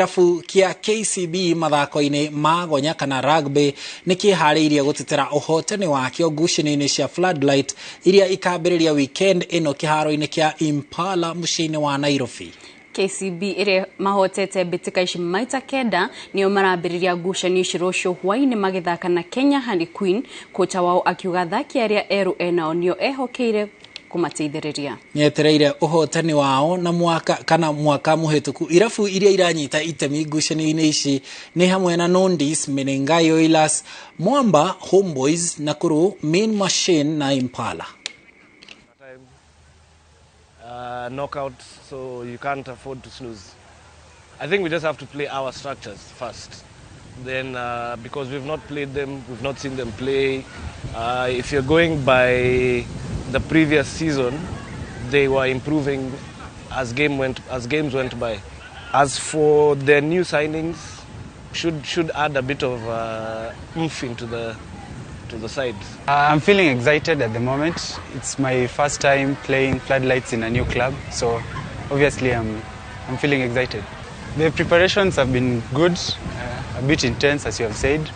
Kĩrabu kĩa KCB mathako-inĩ ma gonya kana rugby nĩ kĩharĩirie gũtetera ũhotani wakĩo ngucanio-inĩ cia Floodlight iria ikambĩrĩria weekend ĩno kĩharo-inĩ kĩa Impala mũciĩ-inĩ wa Nairobi. KCB ĩrĩa mahotete mbĩtĩka ici maita 9 nĩo marambĩrĩria ngucanio ici rũciũ hwaĩ-inĩ magĩthaka na Kenya Honey Queen. Kocha wao akiuga athaki arĩa erũ enao nĩo ehokeire kũmateithĩrĩria. Nĩetereire ũhotani wao na mwaka kana mwaka mũhĩtũku. Irabu iria iranyita itemi ngucanio-inĩ ici nĩ hamwe na Nondis, Menengai Oilers, Mwamba, Homeboys, Nakuru, Main Machine na Impala. Knockout, so you can't afford to snooze. I think we just have to play our structures first. Then, because we've not played them, we've not seen them play. If you're going by the previous season, they were improving as games went by. As for their new signings, should add a bit of oomph into the to the side. I'm feeling excited at the moment. It's my first time playing Floodlights in a new club, so obviously I'm feeling excited. The preparations have been good, a bit intense as you have said,